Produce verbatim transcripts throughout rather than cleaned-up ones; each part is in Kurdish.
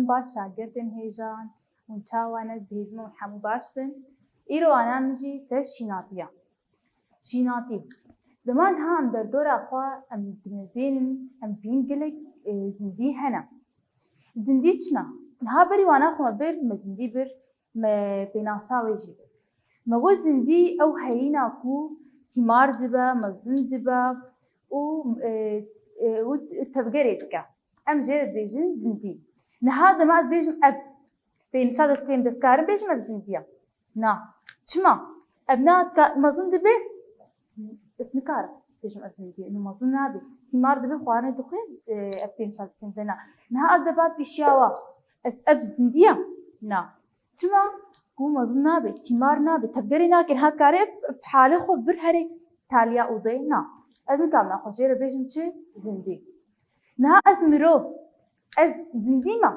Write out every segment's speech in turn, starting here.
Baş şagirdên hêjan, hûn çawa ne, ez bihêvim hûn hemû baş bin. Îro ana min jî ser şînatiya. Şînatî. Dema niha em derdora xwe em dimezênin, em bîn gelek, e, zindî hene. Zindî çi ne? Niha berî wana xwe me bir, me zindî bir, me pênasa wê jî bir. Me got zindî ew heyîna ku tîmar dibe, mezin dibe û, e, e, û tevgerê dike. Em jê re dibêjin zindî. Niha dema ez bêjim ev pênûsa destê min, ez karim bêjim ev zindî ye? Na. Çima? Ev ne ka-, mezin dibe? Ez nikarim bêjim ev zindî ye. Ino mezin nabe. Tîmar dibe, xwarinê dixwe, e, ev pênûsa destê min de na. Niha ev deba pêşiya wa. Ez ev zindî ye? Na. Çima? Ku mezin nabe, tîmar nabe, tevgerê nake, niha kare bi halê xwe vir herê taliya odeyê na. Ez nikarim niha xwe jê re bêjim çi? Zindî. Niha ez mirov, ez zindî me?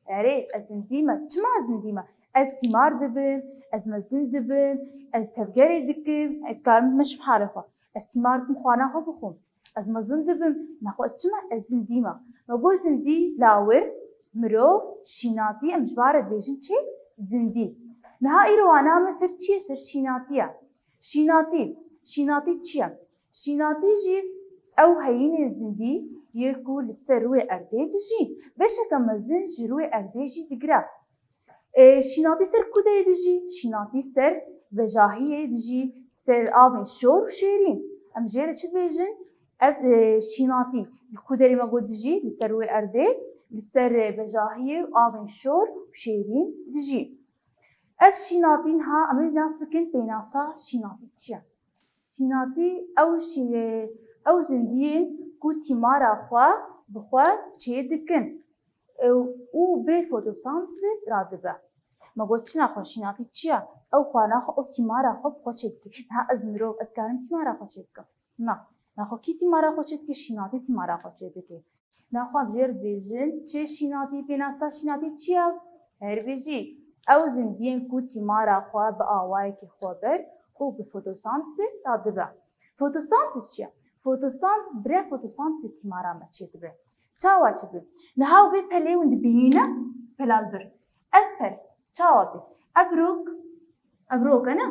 Erê, ez zindî me. Çima ez zindî me? Ez tîmar dibim, ez mezin dibim, ez tevgerê dikim, ez karim bimeşim halê xwe. Ez tîmar dikim, xwarina xwe bixwim. Ez mezin dibim, nexwe çima ez zindî me? Me got zindî, lawir, mirov, şînatî, em ji van re dibêjin çi? Zindî. Niha îro wana me ser çi ye? Ser şînatî ye. Şînatî. Şînatî çi ye? Şînatî jî ew heyînên zindî yê ku li ser rûyê erdê dijî. Beşeke mezin ji rûyê erdê jî digire. E, şînatî ser ku derê dijî? Şînatî ser bejahiyê dijî, ser avên şor û şêrîn. Em jê re çi dibêjin? Ev, e, şînatî li ku derê me got dijî? Li ser rûyê erdê, li ser, e, bejahiyê û avên şor û şêrîn dijî. Ev şînatî niha em ê nas bikin, pênasa şînatî çi ye? Şînatî ew şî-, ew zindiyên ku tîmara xwe bi xwe çêdikin, e, û bê fotosentezê radibe. Me got çi nexwe şînatî çi ye? Ew xwarina xwe, ew tîmara xwe bi xwe çêdike. Niha ez mirov, ez karim tîmara xwe çêbikim? Na. Nexwe kî tîmara xwe çêdike? Şînatî tîmara xwe çêdike. Nexwe em jê re dibêjin çi şînatî, pênasa şînatî çi ye? Her bijî, ew zindiyên ku tîmara xwe bi awayekî xweber û bi fotosentezê radibe. Fotosentez çi ye? Fotosentez, bi rêya fotosentezê tîmara me çêdibe. Çawa çêdibe? Niha vê pelê hûn dibînin, pela li vir. Ev pel çawa tê? Ev rok, ev rok e ne?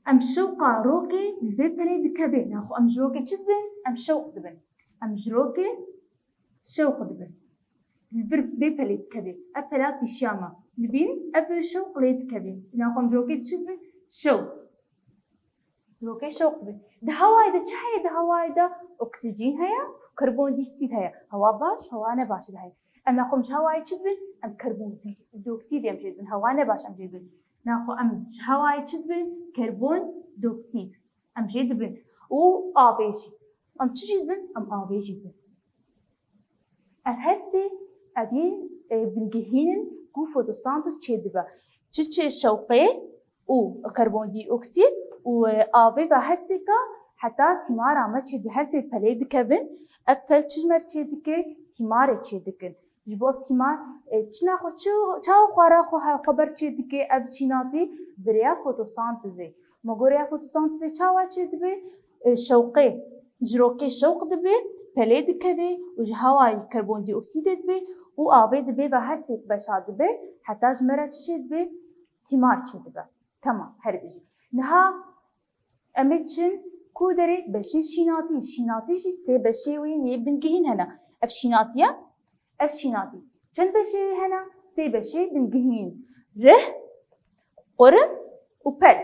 Em şewqa rokê li vê pelê dikeve. Nexwe em ji rokê çi dibin? Em şewq dibin. Em ji rokê şewq dibin. Li vir vê pelê dikeve. Ev pela pêşiya me. Dibînin ev şewq lê dikeve. Nexwe em ji rokê çi dibin? Şewq. Rokê şewq dibin. Di hewayê de çi heye? Di hewayê de oksîjîn heye, karbondîoksîd heye. Hewa baş, hewa ne baş de heye. Em nexwe em ji hewayê çi dibin? Em karbondîoksîdê em jê dibin. Hewa ne baş em jê dibin. Nexwe em ji hewayê çi dibin? Karbondîoksîd. Em jê dibin. Û avê jî. Em çi jî dibin? Em avê jî dibin. Ev her sê, ev yên, e, bingehîn in ku fotosentez çêdibe. Çi çê şewqê û karbondîoksîd û, e, avê ve her sêka heta tîmara me çêdibe. Her sê pelê dikevin. Ev pel çi ji me re çêdike? Tîmarê çêdikin. Ji bo ev tîmar, e, çi nexwe, çi, çawa xwara xwe he-, xweber çêdike ev şînatî? Bi rêya fotosentezê. Me got rêya fotosentezê çawa çêdibe? E, şewqê. Ji rokê şewq dibe, pelê dikeve û ji hewayê karbondîoksîdê dibe û avê dibe ve her sê beşa dibe, heta ji me re çi çêdibe? Tîmar çêdibe. Temam, her bijî. Niha em ê çin ku derê? Beşên şînatî. Şînatî jî sê beşê wê yên yê bingehîn hene. Ev şînatî ye. Ev şînatî. Çend beşê wê hene? Sê beşê bingehîn. Rih, qurim û pel.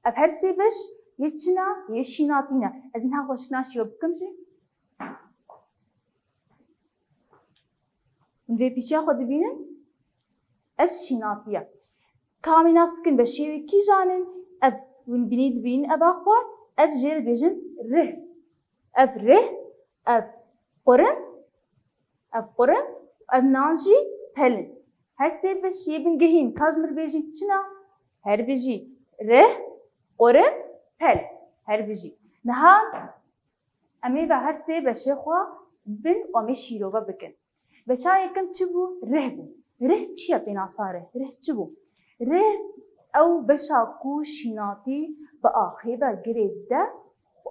Ev her sê beş yê çi ne? Yê şînatî ne. Ez ê niha xweşikna şîyo bikim jî. Hûn vê pîşiya xwe dibînin? Ev şînatî ye. Ka em ê nas bikin beşê wê kîjan in? Ev hûn binî dibînin eva xwe. Ev jê re dibêjin rih. Ev rih, ev qurim, ev qurim, ev nan jî pel in. Her sê beş yê bingehîn, ka ji min re bêjin çi ne? Her bijî. Rih, qurim, pel. Her bijî. Niha em ê ve her sê beşê xwe bin û em ê şîrove bikin. Beşa yekem çi bû? Rih bû. Rih çi ye pênasa rih? Rih çi bû? Rih ew beşa ku şînatî bi axê ve girê dide,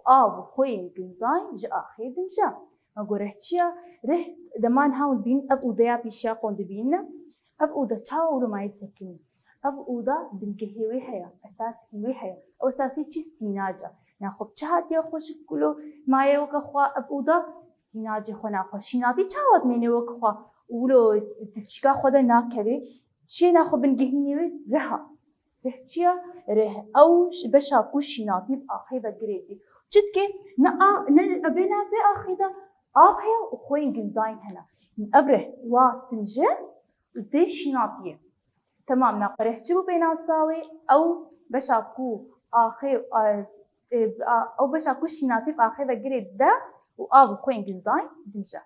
av û xweyên ginzay ji axê dimije. Me got rih çi ya? Rih dema niha hûn dibînin ev odeya pêşiya xwe hûn dibînin. Ev oda çawa wilo mayê sekinî? Ev oda bingehê wê heye, esasî wê heye. Ew esasî çi? Sînac e. Naxwe bi çi hatiye xweşik wilo mayê weke xwe ev oda? Sînacê xwe naxwe. Şînatî çawa dimêne weke xwe? Wilo di çîka xwe de nakeve. Çiyê naxwe bingehînê wê rih e. Rih çi ya? Rih ew ş-, beşa ku şînatî bi axê ve girê dê. Çi dike? Ne a-, ne ev ê ne vê axê de av heye û xweyên ginzayîn hene. Ev rih wa tince û tê şînatiyê. Temam, naxwe rih çi bû pênasa wê? Ew beşa ku axê, e, e, a-, ew beşa ku şînatî bi axê ve girê dide û av û xweyên ginzayîn dince.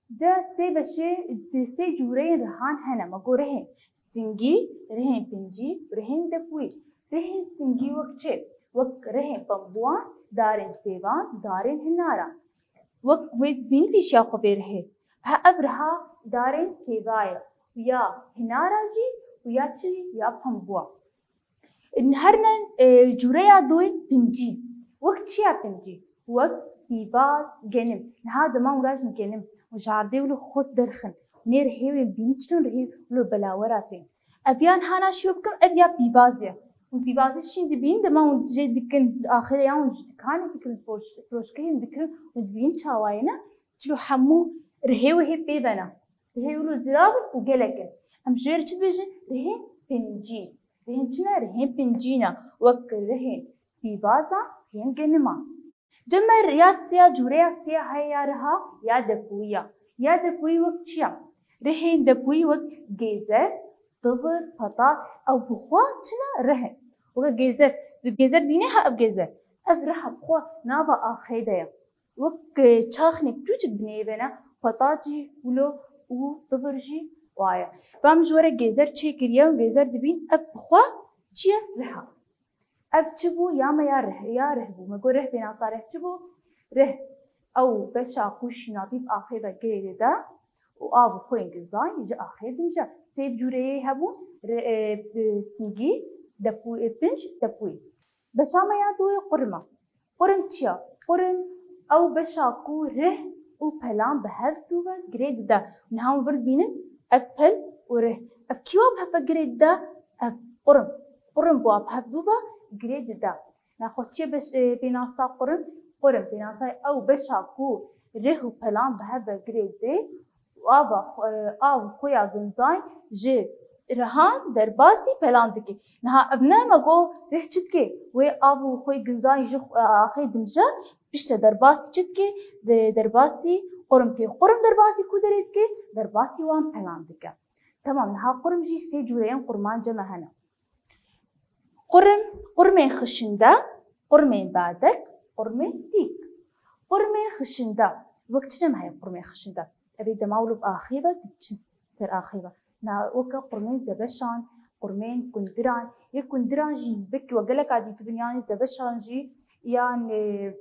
De sê beşê, di sê cûreyên rihan hene. Me got rihên singî, rihên pincî, rihên depûyî. Rihên singî wek çi? Wek rihên pembuwan, darên sêvan, darên hinaran. Wek wê dibîn pêşiya xwe vê rihê. Ha ev riha darên sêva ye. Ya hinara jî û ya çi jî ya pembuwa. Her ne, e, cûreya doyê pincî. Wek çi ya pincî? Wek pîvaz, genim. Niha dema û rajin genim û jardê wilo xurt derxin. Nê rihê wê bîn çilin rihê wilo belawera tên. Ev ya niha naşiyo bikim, ev ya pîvaz e. Hûn pîvazê şîn dibîn, dema hûn jê dikin, axirê ya hûn ji dikanê dikin, firoş-, firoşgehê dikin, hûn dibîn çawa ye ne? Çilo hemû rihê wê hê pê ve ne. Rihê wilo zirav in û gelek in. Em ji wê re çi dibêjin? Rihên pincî. Rihên çi ne? Rihên pincî ne. Wek rihên pîvazan, rihên geniman. Cem me ya sêya, cûreya sêya heye ya riha, ya depûyî ya. Ya depûyî wek çi ya? Rihên depûyî wek gêzer, tivir, petal, ew bi xwe çi ne? Rih in. Weke gêzer, di gêzer dibînê ha ev gêzer. Ev riha bi xwe nava axê de ye. Wek, e, çaxnek çûçik binêvene, petal jî wilo û tivir jî waye. Ba min ji we re gêzer çêkiriye û gêzer dibîn, ev bi xwe çi ye? Rih e. Ev çi bû? Ya me ya rih, ya rih bû. Me got rih pênasa rih çi bû? Rih, ew beşa ku şînatî bi axê ve girê dide û av û xweyên ginzayî ji axê dimije. Sê cûreyê hebûn, ri-, e, e, singî, depû-, e, pinc, depûyî. Beşa me ya doyê qurim e. Qurim çi ya? Qurim ew beşa ku rih û pelan bi hev dû ve girê dide. Niha hûn vir dibînin ev pel û rih. Ev kî wa bi hev ve girê dide? Ev qurim. Qurim bi wa bi hev dû ve girê dide. Naxwe çi ye beş-, e, pênasa qurim? Qurim pênasayê ew beşa ku rih û pelan bi hev ve girê didê û ava xwe-, e, av û xweya ginzayî ji rihan derbasî pelan dike. Niha ev ne me got rih çi dike? Wê av û xwê ginzayî ji xwe-, axê dimije, piştre derbasî çi dike? De-, derbasî qurim dike. Qurim derbasî ku derê dike? Derbasî wan pelan dike. Temam, niha qurim jî sê cûreyên qurman cem me hene. Qurim, qurmên xişinde, qurmên badek, qurmên tîk. Qurmên xişinde. Wek çi cem heye qurmên xişinde? Ev ê dema wilo bi axê ve diçin ser axê ve. Na weke qurmên zebeşan, qurmên kundiran. Yê kundiran jî wek we geleka dîtibin, yanî zebeşan jî, yan, e,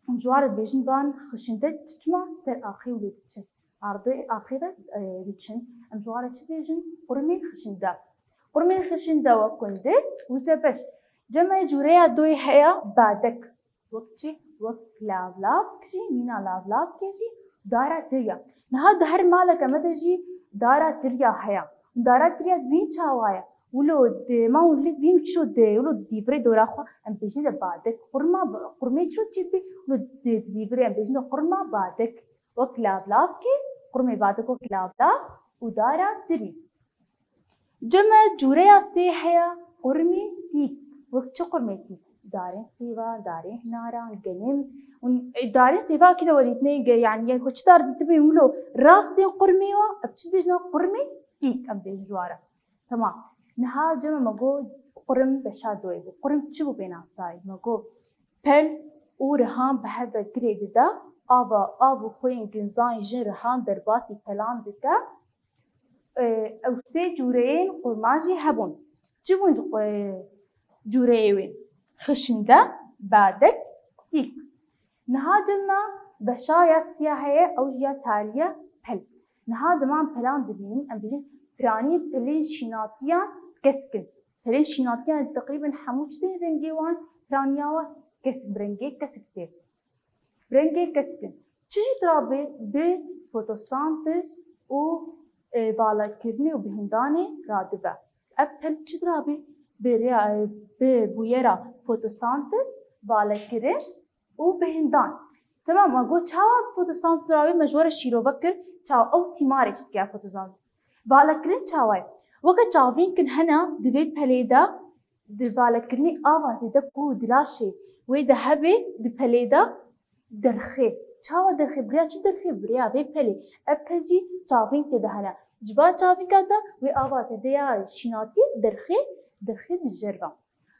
Em ji wan re dibêjin van xişinde çima ser axê wê diçin. Ardê axê ve, e, diçin. Em ji wan re çi dibêjin? Qurmên xişinde. Qurmên xişinde wek kundik û zebeş. Cem me cûreya doyê heye badek. Wek çi? Wek lavlavk jî, mîna lavlavkê jî, dara tirya. Niha di her maleke me de jî dara tirya heye. Dara tirya dibîn çawa ye? Wilo di, ma hûn lê dibîn û çilo di, wilo dizîvirê dora xwe, em bêjin de badek. Qurma, qurmê çilo çêdibê, wilo di, dizîvirê em bêjin de qurma badek. Wek lavlavkê, qurmê badek wek lavlav û dara tirî. Cem me cûreya sê heye, qurmê tîk. Wek çi qurmê tîk? Darên sêva, darên hinaran, genim. Hûn, e, darên sêva kî de we dîtine, ge-, yanî, yanî ku çi dar dîtibê wilo rastên qurmê wa, ev çi dibêjin qurmê tîk, em bêjin ji wan re. Temam. Niha cem me got qurim beşa doyê bû. Qurim çi bû pênasayî? Me got pel û rihan bi hev ve girê dide, ava, av û xweyên ginzayî ji rihan derbasî pelan dike. E, ew sê cûreyên qurman jî hebûn. Çi bûn, e, cûreyê wê? Xişinde, badek, tîk. Niha cem me beşa ya siya heye, ew jî ya tarî ye, pel. Niha dema em pelan dibînin, em bêjin piranî pelên şînatiyan kesk in. Pelên şînatiyan teqrîben hemû tiştên rengê wan, piraniya wan kesk, bi rengê kesk tê. Rengê kesk in. Çi jî dirabê bi fotosentez û, e, valakirinê û bihindanê radibe. Ev pel çi dirabê bi rêya, e, bi bûyera fotosentez, valakirin û bihindan. Temam, me got çawa fotosentez dirabê, me ji we re şîrove kir, çawa ew tîmarê çi dike fotosentez. Valakirin çawa ye? Weke çavînkin hene di vê pelê de, di valakirinê ava zêde ku di laşê wê de hebe di pelê de derxê. Çawa derxê? Bi rêya çi derxê? Bi rêya vê pelê. Ev pel jî çavînk tê de hene. Ji van çavînka de wê ava zêde ya şînatiyê derxê, derxê dijerve.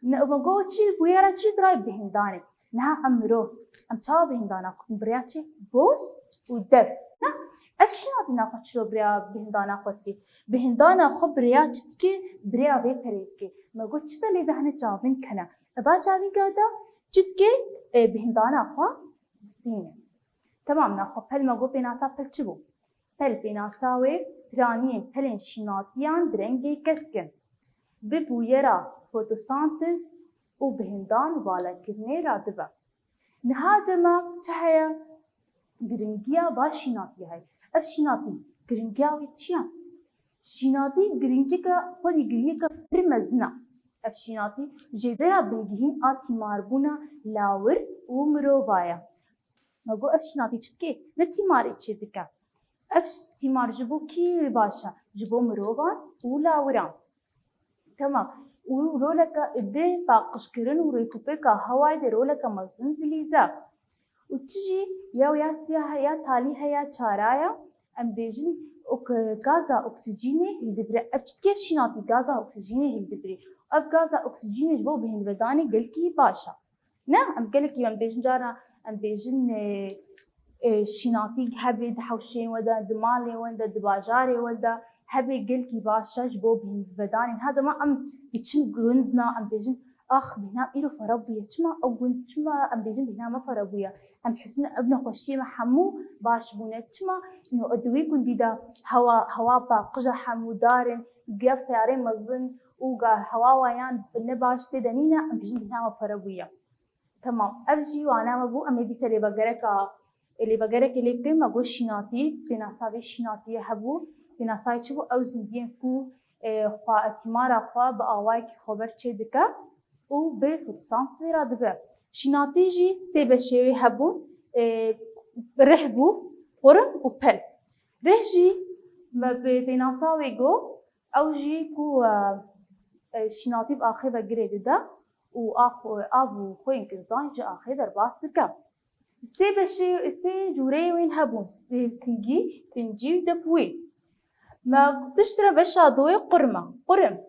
Ne, me got çi bûyera çi dirayê bihindanê. Niha em mirov, em çawa bihindana xwe bi rêya çi? Boz û dev. Ne? Ev şînatîna xwe çilo bi rêya bihindana xwe dikê? Bihindana xwe bi rêya çi dikê? Bi rêya vê pelê dikê. Me got çi pelê de hene çavînk hene. Eva çavînka de çi dikê? E, bihindana xwe distîne. Temam, naxwe pel me got pênasa pel çi bû? Pel pênasa wê piraniyên pelên şînatiyan bi rengê kesk in. Bi bûyera fotosentez û bihindan û valakirinê radibe. Niha dema çi heye? Giringiya va şînatiyê heye. Ev şînatî giringiya wê çi ye? Şînatî giringiyeke, xwedî giringiyeke pir mezin e. Ev şînatî jêdeya bingehîn a tîmarbûna lawir û mirova ye. Me got ev şînatî çi dike? Ne tîmarê çê dike. Ev ş-, tîmar ji bo kî baş e? Ji bo mirovan û lawiran. Temam. Û roleke di paqijkirin û rêkûpêka hewayê de roleke mezin dilîze. Û çi jî ya, ya siya heye, ya talî heye, çara ye. Em bêjin ok-, gaza oksîjînê hildibire. Ev çi dike? Ev şînatî gaza oksîjînê hildibirî. Ev gaza oksîjînê ji bo bihindvedanê gelkî baş e. Ne, em gelekî em bêjin cara, em bêjin, e, e, şînatî hebê di hewşeyên we de, di malê we de, di bajarê we de hebê gelkî baş e ji bo bihindvedanê. Niha dema em diçin gund na, em bêjin, ax, bîhna îro fere bûye. Çima ew gund, çima em bêjin bîhna me fere bûye? Em hizin ev nexweşiyê me hemû baş bûne. Çima? Ino di wî gundî de hewa, hewa paqij e, hemû dar in, gev seyarên mezin û ga hewa wayan ne baş tê de nîne, em bêjin bîhna me fere bûye. Temam. Ev jî wana me bû. Em ê dîse lêvegereka, lêvegerekê lê bikin. Me got şînatî, pênasa vê şînatiyê hebû. Pênasayê çi bû? Ew zindiyên ku, e, xwe, tîmara xwe bi awayekî xweber çê dike û bi fotosentezê radibe. Şînatî jî sê beşê wê hebûn, e, rih bû, qurim û pel. Rih jî me bi pênasa wê got, ew jî ku, e, e, şînatî bi axê ve girê dide û ax-, av û xwên ginzan ji axê derbas dike. Sê beşê, sê cûreyê wên hebûn, sê-, singî, pincî û depûyî. Me piştre beşa doyê qurim e. Qurim.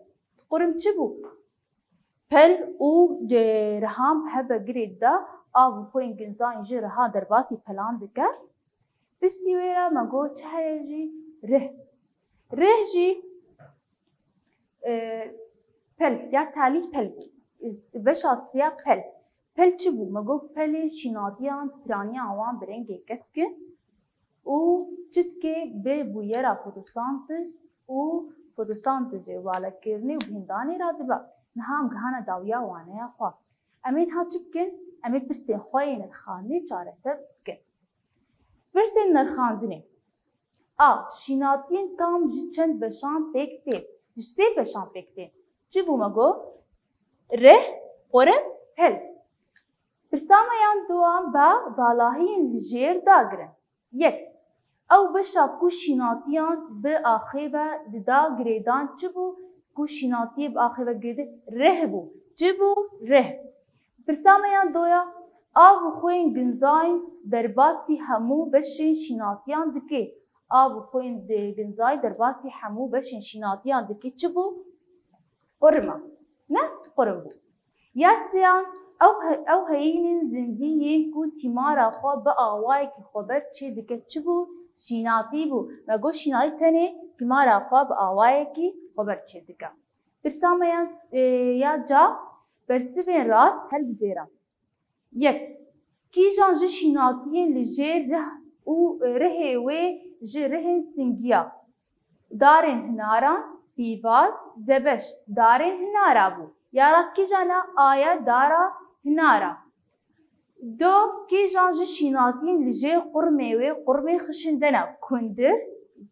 Qurim çi bû? Pel û, e, rihan hebe girê dide, av û xwên ginzan ji riha derbasî pelan dike. Piştî wê re me got çi heye jî? Rih. Rih jî, e, pel ya talî pel bû. Beşa siya pel. Pel çi bû? Me got pelên şînatiyan, piraniyan wan bi rengê kesk in û çitkê bi bûyera fotosentez û fotosentezê û valakirinê û bihindanê radibe. Niha em gihane dawiya waneya xwe. Em ê niha çi bikin? Em ê pirsên xwe yê nirxandinê çareser bikin. Pirsên nirxandinê. A. Şînatiyên tam ji çend beşan pêk tê? Ji sê beşan pêk tê. Çi bû me got? Rih, qurim, pel. Pirsa me yan duan be valahiyên li jêr dagirin. Yek. Ew beşa ku şînatiyan bi axê ve dida girêdan çi bû? Ku şînatiyê bi axê ve girêdî rih bû. Çi bû? Rih. Pirsa me yan doya, av û xwên ginzayî derbasî hemû beşên şînatiyan dike. Av û xwên di ginzayî derbasî hemû beşên şînatiyan dike. Çi bû? Qurim e. Ne? Qurim bû. Ya siyan, ew he-, ew heyînên zindî yên ku tîmara xwe bi awayekî xweber çê dike çi bû? Şînatî bû. Me got şînatî tenê tîmara xwe bi awayekî xweber çê dike. Pirsa me ya, e, ya ca, bersivên rast helbijêre. Yek. Kîjan ji şînatiyên li jêr rih û, e, rihê wê ji rihên singiya? Darên hinaran, pîvaz, zebeş, darên hinara bû. Ya rast kîjan e? A ye, dara hinara. Do, kîjan ji şînatiyên li jê qurmê wê qurmê xişindene? Kundir,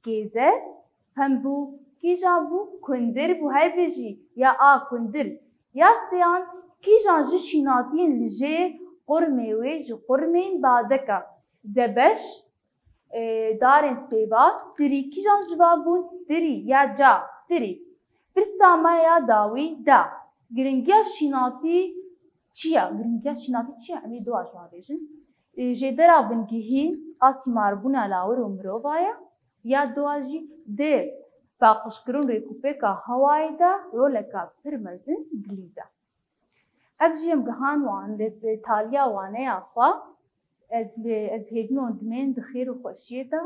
gêze, pembû. Kîjan bû? Kundir bû, hey bijî, ya a kundir. Ya sêyan, kîjan ji şînatiyên li jê qurmê wê ji qurmên badeka? Zebeş, e, darên sêva, tirî. Kîjan ji van bûn? Tirî, ya ca, tirî. Pirsa me ya dawî da. Giringiya şînatî çi ye? Giringiya şînatî çi ye? Em ê dua ji wan bêjin. E, jêdera bingehîn a tîmarbûna lawir û mirova ye. Ya dua jî di paqijkirin rêkûpêka hewayê de roleka pir mezin dilîze. Ev jî em gihan wan li taliya waneya xwe. Ez bi, ez bi hêvî wan dimên di xêr û xweşiyê de.